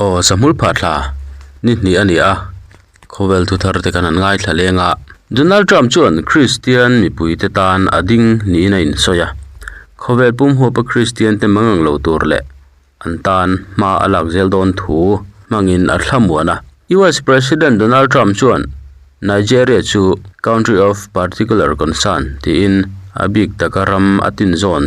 Aw sahmul phah thla ni hnih a ni a khawvel thu thar te khan an ngaithla leng a Donald Trump chuan Kristian mipui te tan a ding niin a insawi a khawvel pum huapa Kristian te mangang lo tur leh an tan hma a lak zel dawn thu hmangin a thlamuan a. US President Donald Trump chuan Nigeria chu country of particular concern tiin a bik taka ram a tinzawn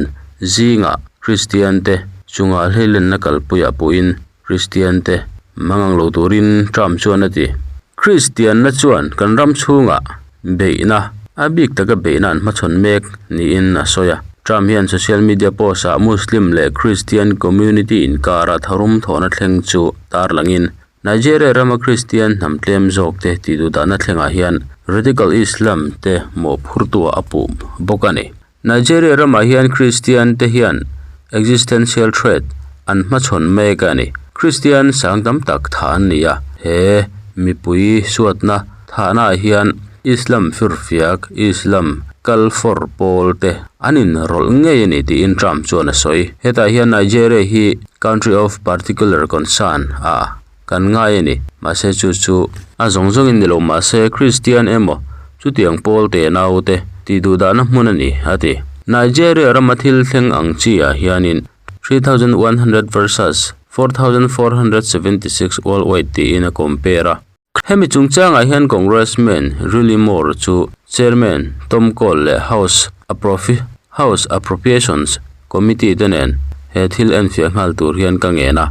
zingah Kristian te chunga hleilenna kalpuiah puhin Kristian te mangang lo turin Trump chuan a ti. Kristianna chuan kan ram chhungah beihna a bik taka beihna an hmachhawn mek niin a sawi a. Trump hian social media post ah Muslim leh Christian community inkara tharum thawhna thleng chu tarlangin Nigeria rama Kristian hnam tlem zawk te tihduhdahna thlengah hian radical Islam te mawhphurtuah a puh bawk a ni. Nigeria ramah hian Kristian te hian existential threat an hmachhawn mek a ni. Kristian sang tam tak thah an ni a, he mipui suatna thahna ah hian Islam firfiak, Islam kal fawr pawl te an inrawlh ngei a ni tiin Trump chuan a sawi. Hetah hian Nigeria hi country of particular concern a kan ngai a ni. Mahse chu chu a zawng zawngin ni lo mahse Kristian emaw chutiang pawl te naute tih duh dahna hmun a ni a ti. Nigeria rama thil thleng ang chi ah hianin 3100 versus 4476 worldwide tiin a compare a. Hemi chungchangah hian Congressman Riley Moore chu Chairman Tom Cole leh House House Appropriations Committee te nen he thil enfiah nghal tur hian ka ngen a,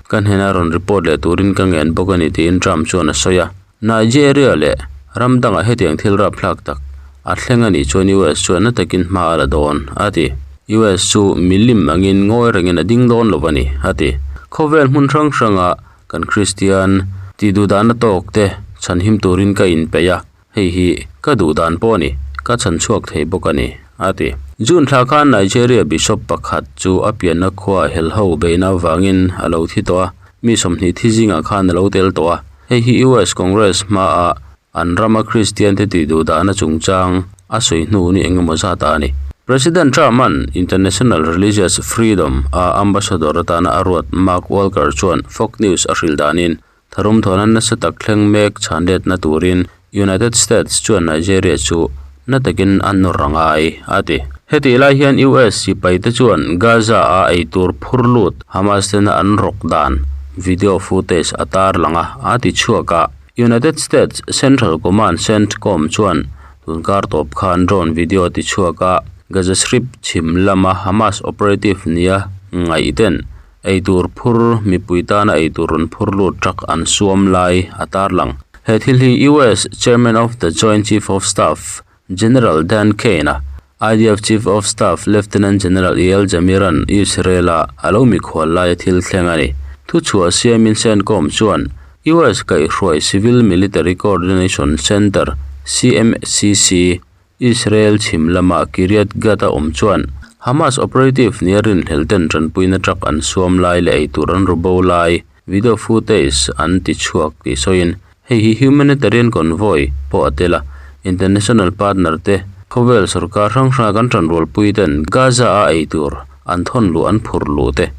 ka hnena rawn report leh turin ka ngen bawk a ni tiin Trump chuan a sawi a. Nigeria leh ram dangah hetiang thil rapthlak tak a thleng a nih chuan US chuan na takin hma a la dawn, a ti. US chu milim angin ngawi rengin a ding dawn lo a ni, a ti. Khawvel hmun hrang hranga Kan Kristian tih duhdahna tawk te chhanhim turin ka inpeih a, hei hi ka duhdan pawh a ni, ka chhan chhuak thei bawk a ni, a ti. June thla khan Nigeria Bishop pakhat chu a pianna khua helho beihna avangin a lo thi tawh a, mi 20 thi zingah khan a lo tel tawh a, hei hi US Congress hmaah An rama Kristiante tih duhdahna chungchang a sawi hnu ni eng emaw zat a ni. President Trump-a'n International Religious Freedom a ambassador atana a ruat Mark Walker chuan Fox News a hrilh danin tharum thawhna nasa tak thleng mek chhanletna turin United States chuan Nigeria chu na takin a nawr a ngai, a ti. Hetih lai hian US sipaite chuan Gaza-a eitur phur lut Hamas tena an rawk dan video footage a tarlang a, a ti chhuak a. United States Central Command, CENTCOM, chuan tunkar tawp khan drone video a ti chhuak a, Gaza Strip chhim lama Hamas operative nia ngaihten eitur phur mipui tana eitur rawn phur lut truck an suam lai a tarlang. He thil hi US Chairman of the Joint Chief of Staff General Dan Caine-a IDF Chief of Staff Lieutenant General Eyal Zamir-a'n Israel-a a lo mikhual laia thil thleng a ni. Thuchhuah siamin CENTCOM chuan US kaihhruai Civil Military Coordination Center, CMCC, Israel chhim lama Kiryat Gat-a awm chuan Hamas operative nia rinhlelh ten tanpuina truck an suam lai leh eitur an ru bo lai video footage an ti chhuak tih sawiin Hei hi humanitarian convoy pawh a tel a, international partner te, khawvel sorkar hrang hranga kan tanrualpui ten Gaza a ei tur an thawn luh an phur luh te,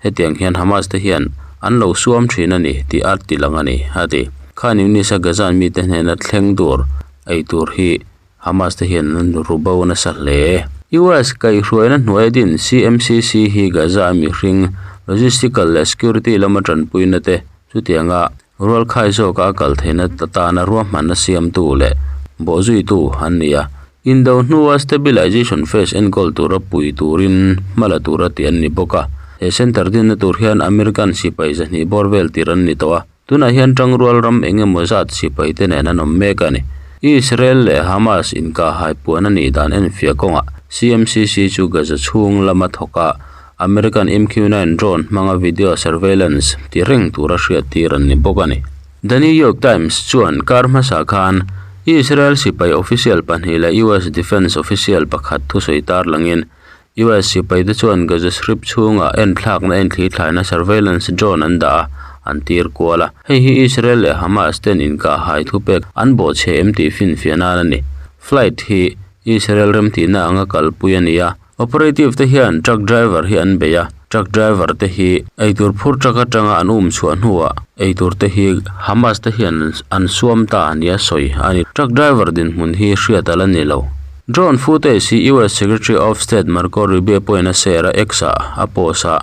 hetiang hian Hamas te hian an lo suam thin a ni tih a ti lang a ni, a ti. Khan Yunis a Gazan mite hnena thleng tur ei tur hi Hamas te hian an ru bo nasa hle. US kaihhruaina hnuaia din CMCC hi Gaza a mihring logistical leh security lama tanpuina te chutianga rualkhai zawka a kal theihna atana ruahmanna siamtu leh bawhzuitu an ni a. Indo hnua stabilization phase enkawl tura pui turin hma la tura tih an ni bawk a. He center dinna tur hian American sipai 200 bawr vel tir an ni tawh a. Tunah hian tangrual ram eng emaw zat sipaite nen an awm mek a ni. Israel leh Hamas inkahhai puan a nih dan enfiah kawngah CMCC chu Gaza chhung lama thawk a, American MQ-9 drone hmanga video surveillance ti reng tura hriattir an ni bawk a ni. The New York Times chuan kar hmasa khan Israel sipai official pahnih leh US defence official pakhat thusawi tarlangin US sipaite chuan Gaza Strip chhungah enthlakna enthlithlaina surveillance drone an dah a, an tir kual a. Hei hi Israel leh Hamas ten inkahhai thupek an bawhchhe em tih finfiah nan a ni. Flight hi Israel remtihna anga kalpui a ni a. Operative te hian truck driver hi an bei a, truck driver te hi eitur phur truck atanga an um chhuah hnuah eitur te hi Hamas te hian an suam ta nia sawi a ni. Truck driver dinhmun hi hriat a la ni lo. Drone footage hi US Secretary of State Marco Rubio pawhin a share a, X-ah a post a.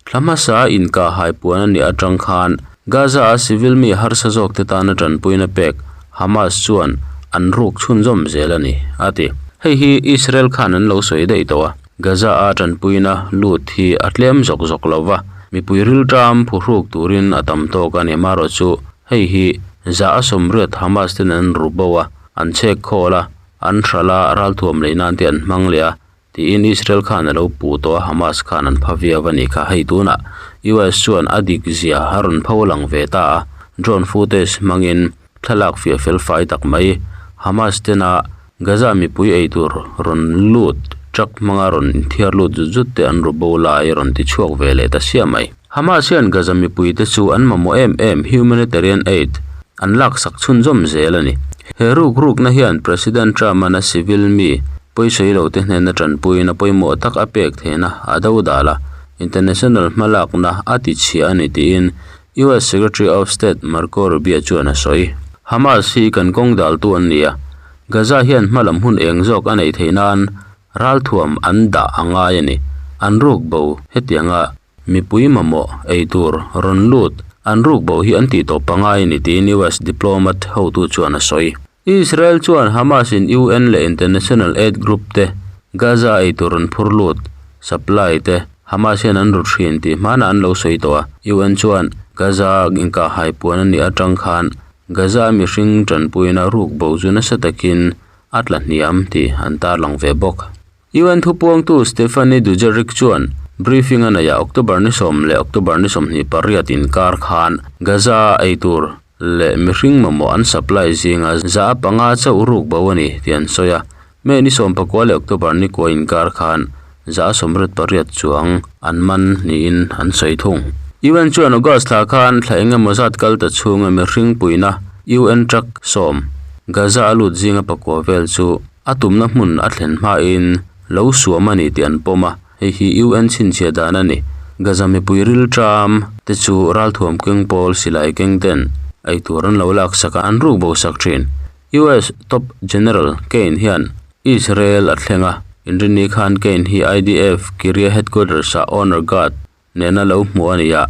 Thla hmasa inkahhai puan a nih atang khan Gaza-a civil mi harsa zawkte tana tanpuina pek Hamas chuan an ruk chhunzawm zel a ni, a ti. Hei hi Israel khan an lo sawi daih tawh a, Gaza-a tanpuina lut hi a tlem zawk zawk lo va, mipui rilṭam phuhruk turin a tam tawk a ni. Amaherawhchu hei hi za a sawmriat Hamas ten an ru bo a, an chhek khawl a, an hralh a, ralthuam lei nan te an hmang leh a, Tiin Israel khan a lo puh tawh a, Hamas khan an pha viau a nih kha. Hei tunah US chuan a dik zia a rawn pho lang ve ta a, drone footage hmangin thlalak fiah fel fai tak mai. Hamas tena Gaza mipui eitur rawn lut truck hmanga rawn inthiar lut zut zut te an ru bo lai rawn ti chhuak ve leh ta sia mai. Hamas hian Gaza mipuite chu an mamawh em em humanitarian aid an laksak chhunzawm zel a ni. He rukrukna hian President Trump-a'n a civil mi pawisawi lote hnena tanpuiin a pawimawh tak a pek theihna a dodal a, international hmalakna a tichhia a ni tiin US Secretary of State Marco Rubio chuan a sawi. Hamas hi kan kawng daltu an ni a, Gaza hian hmalam hun eng zawk a neih theih nan ralthuam an dah a ngai a ni. An rukbo hetianga Mipui mamawh ei tur rawn lut an ruk bo hi an tih tawp pangai a ni tiin US diplomat hotu chuan a sawi. Israel chuan Hamas in UN leh international aid group te Gaza ei tur rawn phur lut, supply, te Hamas hian an ru thin tih hmanah an lo sawi tawh a. UN chuan Gaza inkahhai puan a nih atang khan Gaza mihring tanpuina ruk bo chu nasa takin a tla hniam tih an tarlang ve bawk. UN thupuangtu Stephane Dujarric chuan briefing a neihah October ni sawm leh October ni 28 inkar khan Gaza-a eitur leh mihring mamawh an supply zinga za a panga chauh ruk bo a ni tih an sawi a. May ni 19 leh October ni kua inkar khan za a 88 chuang an man niin an sawi thung. UN chuan August thla khan thla eng emaw zat kal ta chhunga mihring puihna UN truck sawm Gaza a lut zinga pakua vel chu A tumna hmun a thlen hmain lo suam a ni tih an pawm a, hei hi UN chhinchhiah dan a ni. Gaza mipui rilṭam te chu ralthuam keng pawl silai keng ten eitur an lo laksak a, an ruk bo sak thin. US top General Caine hian Israel a thleng a, inrinni khan Caine hi IDF Kiria headquarters-ah Honor Guard nena lo hmuh a ni a.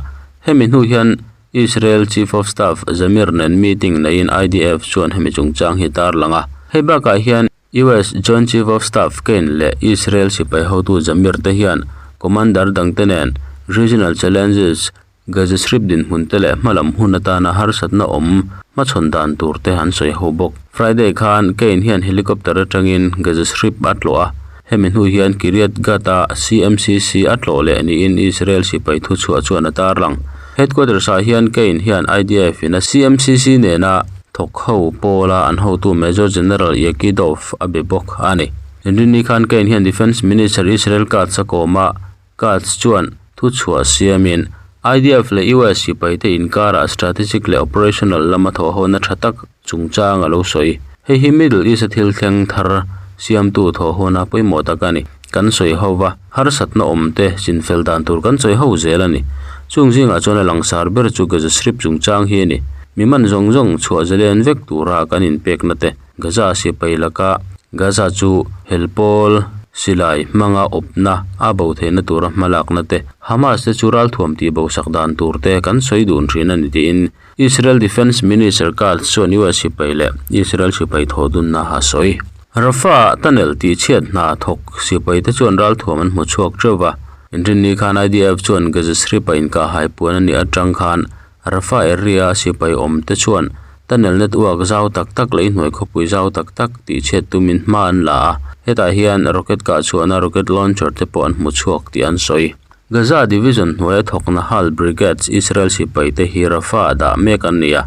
Hemi hnu hian Israel Chief of Staff Zamir nen meeting neiin IDF chuan hemi chungchang hi tarlang a. Hei bakah hian US Joint Chief of Staff Caine leh Israel sipai hotu Zamir te hian commander dangte nen regional challenges, Gaza Strip dinhmun te leh hmalam hun atana harsatna awm hmachhawn dan tur te an sawi ho bawk. Friday khan Caine hian helicopter atangin Gaza Strip a tlawh a. Hemi hnu hian Kiryat Gat-a CMCC a tlawh leh niin Israel sipai thuchhuah chuan a tarlang. Headquarters-ah hian Caine hian IDF-in a CMCC nena thawk ho pawla an hotu Major General Yaki Dov a be bawk a ni. Inrinni khan Caine hian Defence Minister Israel Katz a kawm a, Katz chuan thuchhuah siamin IDF leh US sipaite inkarah strategic leh operational lama thawhhona tha tak chungchang a lo sawi. Hei hi Middle East-a thil thleng thar siamtu thawhhona pawimawh tak a ni. Kan sawi ho va, harsatna awmte chinfel dan tur kan sawi ho zel a ni. Chung zingah chuan a langsar ber chu Gaza Strip chungchang hi a ni. Mi man zawng zawng chhuah zalen vek tura kan inpekna te, Gaza sipai laka Gaza chu hel pawl silai hmanga awpna a bo theihna tura hmalakna te, Hamas te chu ralthuam tih bosak dan tur te kan sawi dun thin a ni tiin Israel Defence Minister Katz chuan US sipai leh Israel sipai thawh dunna a sawi. Rafah tunnel tihchhiat hna thawk sipai te chuan ralthuam an hmu chhuak teuh va, inrinni khan IDF chuan Gaza Strip-a inkahhai puan a nih atang khan Rafah area a sipai awm te chuan tunnel network zau tak tak leh inhnuai khawpui zau tak tak tihchhiat tumin hma an la a, hetah hian rocket kah chhuahna rocket launcher te pawh an hmu chhuak tih an sawi. Gaza Division hnuaia thawk Nahal Brigades Israel sipaite hi Rafah dah mek an ni a,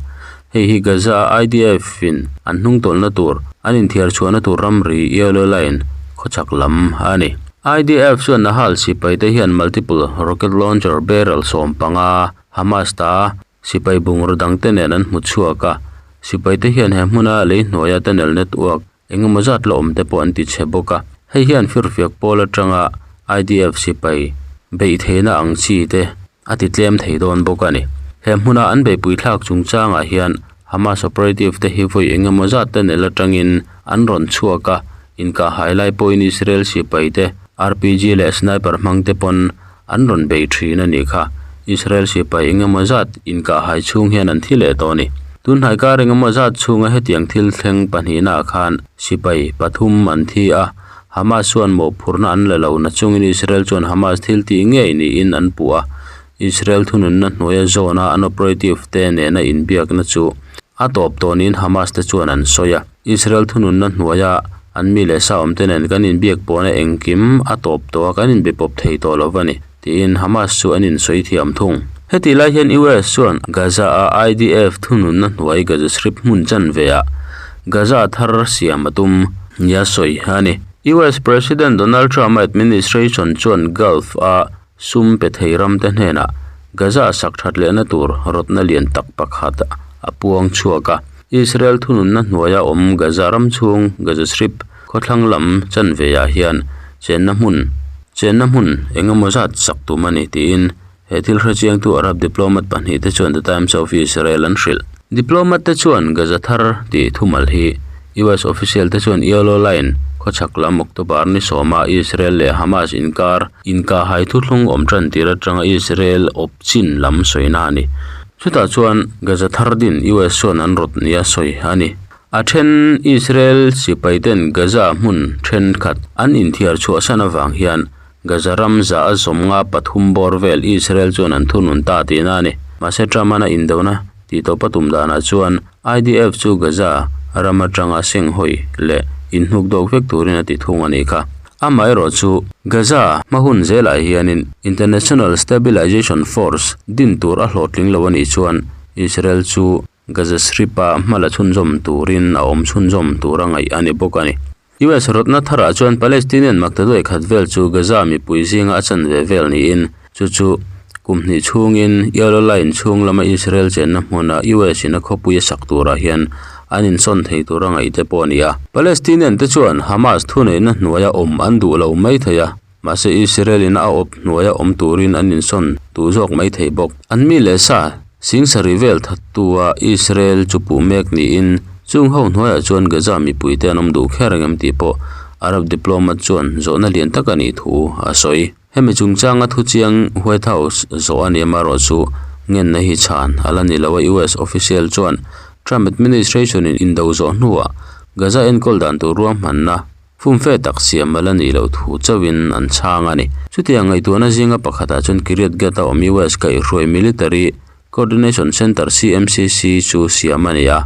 hei hi Gaza IDF in an hnungtawlhna tur an inthiar chhuahna tur ramri Yellow Line khawchhak lam a ni. IDF chuan Nahal sipaite hian multiple rocket launcher barrel 15 Hamas ta. Sipai bungraw dang te nen an hmu chhuak a, sipai te hian he hmuna lei hnuaia tunnel network eng emaw zat la awm te pawh an ti chhe bawk a, hei hian firfiak pawl atanga I_D_F sipai beih theihna ang chi te a ti tlem thei dawn bawk a ni. He hmuna an beihpui thlak chungchangah hian Hamas operative te hi vawi eng emaw zat tunnel atangin an rawn chhuak a, inkahhai lai pawhin Israel sipai te R_P_G leh sniper hmang te pawn An rawn bei thin a nih kha. Israel sipai eng emaw zat inkahhai chhung hian an thi leh tawh a ni. Tun hnai kar eng emaw zat chhunga hetiang thil thleng pahnihnaah khan sipai pathum an thi a, Hamas chuan mawhphurhna an la lo nachungin Israel chuan Hamas thil tih ngei niin an puh a. Israel thununna hnuaia zawna an operative te nena inbiakna chu a tawp tawh niin Hamas te chuan an sawi a. Israel thununna hnuaia an mi leh sa awmte nen kan inbiak pawhna engkim a tawp tawh a, kan inbe pawp thei tawh lo va ni, tiin Hamas chu an insawi thiam thung. Hetih lai hian US chuan Gaza-a IDF thununna hnuai Gaza Strip hmun chanveah Gaza thar siam a tum nia sawi a ni. US President Donald Trump-a administration chuan Gulf-a Sum pe thei ramte hnenah Gaza sak that lehna tur rawtna lian tak pakhat a puang chhuak a. Israel thununna hnuaia awm Gaza ram chhung Gaza Strip khawthlang lam chanveah hian chenna hmun chenna hmun eng emaw zat sak tum a ni tiin he thil hrechiangtu Arab diplomat pahnihte chuan The Times of Israel an hrilh. Diplomat te chuan Gaza thar tih thumal hi US official te chuan Yellow Line khawchhak lam October ni sawma Israel leh Hamas inkar inkahhai thuthlung awm tan tir atanga Israel awp chin lam sawina a ni. Chutah chuan Gaza thar din US chuan an rawt nia sawi a ni. A then Israel sipai ten Gaza hmun thenkhat an inthiar chhuahsan avang hian Gaza ram za a zawm nga pathum bawr vel Israel chuan an thunun ta tihna a ni. Mahse Trump-an a indona tih tawp a tum danah chuan IDF chu Gaza ram atanga senghawi leh inhnuk dawk vek turin a ti thung a nih kha. Amaherawh chu Gaza hma hun zelah hianin International Stabilization Force din tur a hlawhtling lo a nih chuan Israel chu Gaza Strip-a hma la chhunzawm turin a awm chhunzawm tur a ngaih a ni bawk a ni. US rawtna tharah chuan Palestinian maktaduai khat vel chu Gaza mipui zinga a chanve vel niin, chu chu kum hnih chhungin Yellow Line chhung lama Israel chenna hmuna US in a khawpui a sak turah hian an insawn thei tur a ngaih te pawh a ni a. Palestinian te chuan Hamas thuneihna hnuaia awm an duh lo mai thei a, mahse Israel in a awp hnuaia awm turin an insawn duh zawk mai thei bawk. An mi leh sa Sing sarih vel thattu-a Israel chu puh mek niin chung ho hnuaiah chuan Gaza mipuite an awm duh kher engem tih pawh Arab diplomat chuan zawhna lian tak a nih thu a sawi. Hemi chungchanga thuchiang White House zawh a ni amaherawh chu ngenna hi chhan a la ni lo a, US official chuan Trump administration-in indo zawh hnuah Gaza enkawl dan tur ruahmanna Fumfe tak siam a la nih loh thu chauhin an chhang a ni. Chutiang ngaihtuahna zinga pakhatah chuan Kiryat Gat a awm US kaihhruai Military Coordination Center, CMCC, chu siam a ni a.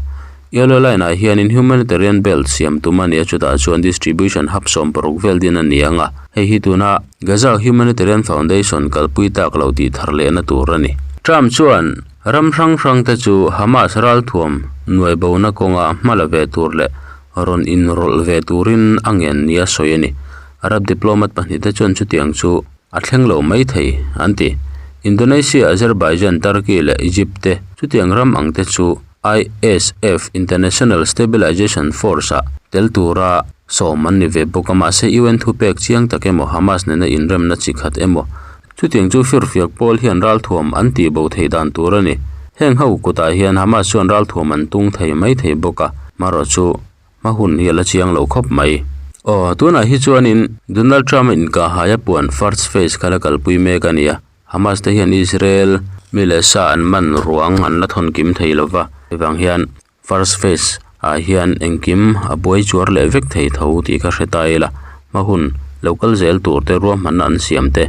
Yellow Line-ah hianin Humanitarian Belt siam tum a ni a, chutah chuan distribution hub 60 vel din a ni ang a. Hei hi tuna Gaza Humanitarian Foundation kalpui tak lo tih thar lehna tur a ni. Trump chuan ram hrang hrangte chu Hamas ralthuam nuaibona kawnga hma la ve tur leh rawn inrawlh ve turin a ngen nia sawi a ni. Arab diplomat pahnihte chuan chutiang chu a thleng lo mai thei, an ti. Indonesia, Azerbaijan, Turkey leh Egypt te chutiang ram ang te chu ISF, International Stabilization Force, ah tel tura sawm an ni ve bawk a, mahse UN thupek chiang tak emaw Hamas nena inremna chi khat emaw chutiang chu firfiak pawl hian ralthuam an tih bo theih dan tur a ni. Heng ho kutah hian Hamas chuan ralthuam an tung thei mai thei bawk a, marawh chu hma hun hi a la chiang lo khawp mai. Aw, tunah hi chuanin Donald Trump-a inkahhai a puan first phase kha la kalpui mek a ni a, Hamas te hian Israel mi leh sa an man ruang an la thawn kim thei lo va, hei vang hian first phase ah hian engkim a buai chuar leh vek thei tho tih kha hre ta ila, hma hun lo kal zel tur te ruahmanna an siam te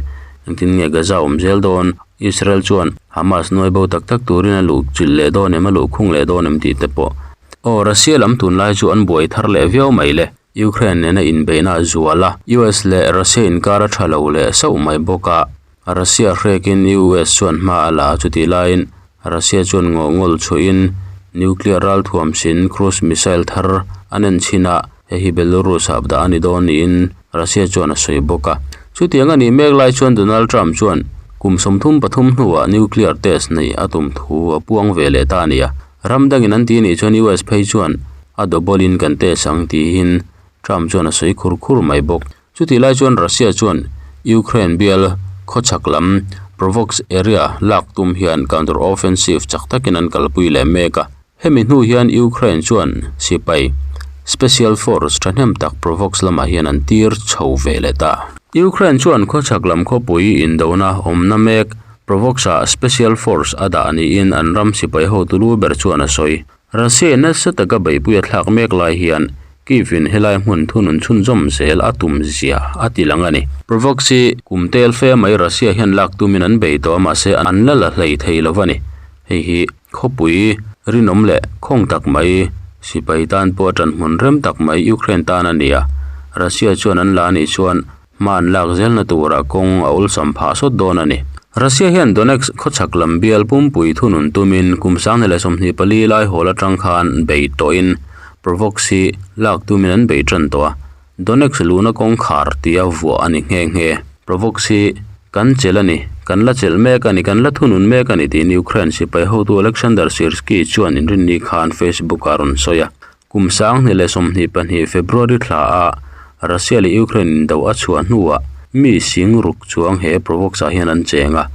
engtin nge Gaza awm zel dawn? Israel chuan Hamas nuai bo tak tak turin a luh chilh leh dawn em, a luh khung leh dawn em tih te pawh. Aw, Russia lam tunlai chu an buai thar leh viau mai le. Ukraine nena inbeihna a zual a, US leh Russia inkar a tha lo leh sauh mai bawk a. Russia hrekin US chuan hma a la a, chutih laiin Russia chuan ngawhngawl chhuahin nuclear ralthuam sin cruise missile thar an en chhin a, hei hi Belarus ah dah a ni dawn niin Russia chuan a sawi bawk a. Chutiang a nih mek lai chuan Donald Trump chuan. Kum 33 hnuah nuclear test neih a tum thu a puang ve leh ta a ni a. Ram dangin an ti nih chuan US phei chuan a double in kan test ang tiin Trump chuan a sawi khur khur mai bawk. Chutih lai chuan Russia chuan Ukraine bial khawchhak lam Provox area lak tum hian counter offensive chak takin an kalpui leh mek a. Hemi hnu hian Ukraine chuan sipai special force thahnem tak Provox lamah hian an tir chho ve leh ta. Ukraine chuan khawchhak lam khawpui indona awmna mek Provox-ah special force a dah niin an ram sipai hotu lu ber chuan a sawi. Russia in nasa taka beihpui a thlak mek lai hian Kyiv in helai hmun thunun chhunzawm zel a tum zia a ti lang a ni. Provox hi kum tel fe mai Russia hian lak tumin an bei tawh a mahse an la la hlei thei lo a ni. Hei hi khawpui rinawm leh khawng tak mai sipai tan pawh a tanhmun rem tak mai Ukraine tan a ni a, Russia chuan an la anih chuan hma an lak zelna turah kawng a awlsam phah sawt dawn a ni. Russia hian Donetsk khawchhak lam bial pumpui thunun tumin kum 2024 lai hawl atang khan bei tawhin Provox hi lak tumin an bei tan tawh a, Donetsk luhna kawngkhar tia vuah a ni nghe nghe. Provox hi kan chelh a ni, kan la chelh mek a ni, kan la thunun mek a ni tiin Ukraine sipai hotu Alexander Syrskyi chuan inrinni khan Facebook-ah rawn sawi a. Kum 2022 February thla a Russia leh Ukraine indo a chhuah hnuah mi sing ruk chuang he Provox-ah hian an cheng a,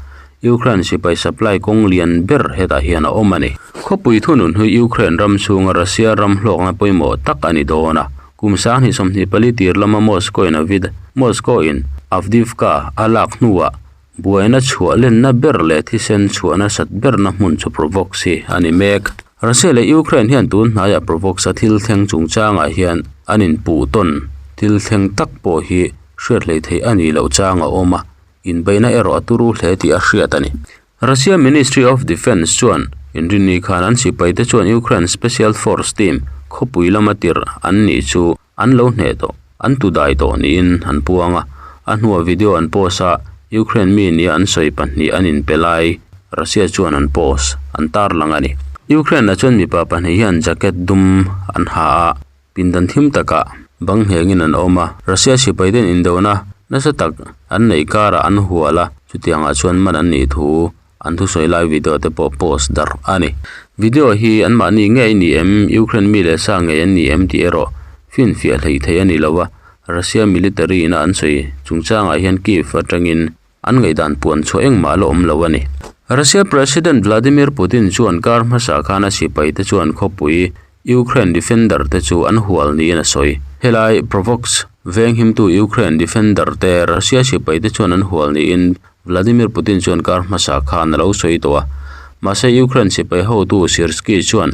Ukraine sipai supply kawng lian ber hetah hian a awm a ni. Khawpui thunun hi Ukraine ram chhunga Russia ram hlawkna pawimawh tak a ni dawn a. Kum 2024 tir lama Moscow in Avid Moscow in Avdiivka a lak hnuah buaina chhuah lenna ber leh thisen chhuahna sat berna hmun chu Provox hi a ni mek. Russia leh Ukraine hian tun hnaiah Provox a thil thleng chungchangah hian an inpuh tawn thil thleng tak pawh hi hriat hlei theih a nih loh chang a awm a, inbeihna erawh a turu hle tih a hriat a ni. Russia Ministry of Defence chuan inrinni khan an sipaite chuan Ukraine Special Force team khawpui lama tirh an nih chu an lo hneh tawh, an tudai tawh niin an puang a. A hnuah video an post a, Ukraine mi nia an sawi pahnih an inpe lai Russia chuan an post an tarlang a ni. Ukraine-ah chuan mipa pahnih hian jacket dum an ha a, pindan thim takah bang nghengin an awm a. Russia sipaiten indona nasa tak an neih karah an hual a, chutiangah chuan man an nih thu an thusawi lai video te pawh post darh a ni. Video hi anmahni ngei ni em, Ukraine mi leh sa ngei an ni em tih erawh finfiah hleih theih a ni lo a, Russia military ina an sawi chungchangah hian Kyiv atangin an ngaihdan puan chhuah engmah la awm lo a ni. Russia President Vladimir Putin chuan kar hmasa khan a sipai te chuan khawpui Ukraine defender te chu an hual niin a sawi. Helai Provox venghimtu Ukraine defender te Russia sipai te chuan an hual niin Vladimir Putin chuan kar hmasa khan a lo sawi tawh a. Mahse Ukraine sipai hotu Syrskyi chuan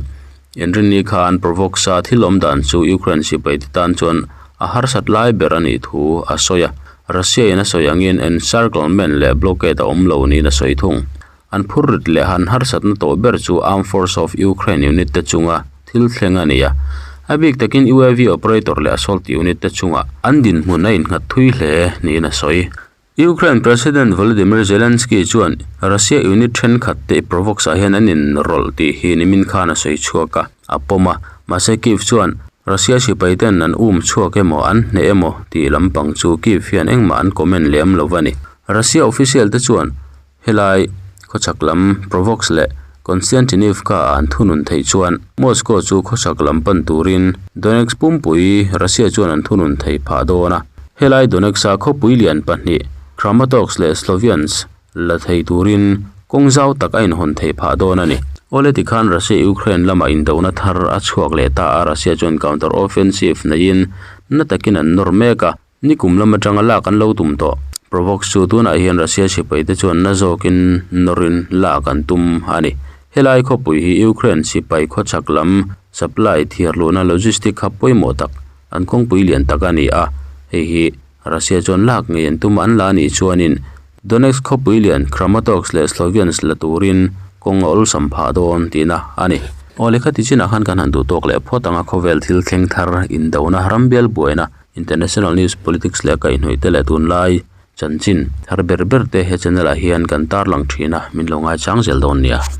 inrinni khan Provox-a thil awm dan chu Ukraine sipai te tan chuan a harsat lai ber a nih thu a sawi a. Russia in a sawi angin encirclement leh blockade a awm lo niin a sawi thung. An phur rit leh han harsatna tawh ber chu Armed Force of Ukraine unit te chunga thil thleng a ni a. A bik takin UAV operator leh assault unit te chunga an dinhmun a innghat thui hle niin a sawi. Ukraine President Volodymyr Zelensky chuan Russia unit thenkhat te Provox-ah hian an inrawlh tih hi nimin khan a sawi chhuak a, a pawm a. Mahse Kyiv chuan Russia sipai ten an um chhuak emaw an hneh emaw tih lampang chu Kyiv hian engmah an comment lem lo a ni. Russia official te chuan Helai khawchhak lam Provox leh Konstantinivka ah an thunun theih chuan Moscow chu khawchhak lam pan turin Donetsk pumpui Russia chuan an thunun thei phah dawn a. Helai Donetsk-a khawpui lian pahnih Kramatorsk leh Sloviansk la thei turin kawng zau tak a inhawn theih phah dawn a ni. Awle tikhan Russia-Ukraine lamah indona thar a chhuak leh ta a, Russia chuan counter offensive neiin na takin an nawr mek a. Ni kum lam atanga lak an lo tum tawh. Provox chu tunah hian Russia sipaite chuan na zawkin nawrin lak an tum a ni. Helai khawpui hi Ukraine sipai khawchhak lam supply thiar luhna logistic hub pawimawh tak an kawngpui lian tak a ni a. Hei hi Russia chuan lak ngei an tum an la anih chuanin Donetsk khawpui lian Kramatorsk leh Sloviansk la turin kawng a awlsam phah dawn tihna a ni. Aw lehkha ti chinah khan kan han duh tawk leh phawt anga khawvel thil thleng thar indona rambial buaina International News, Politics leh kaihhnawih te leh tunlai chanchin thar ber ber te he channel ah hian kan tarlang thin a, min lo ngaichang zel dawn nia.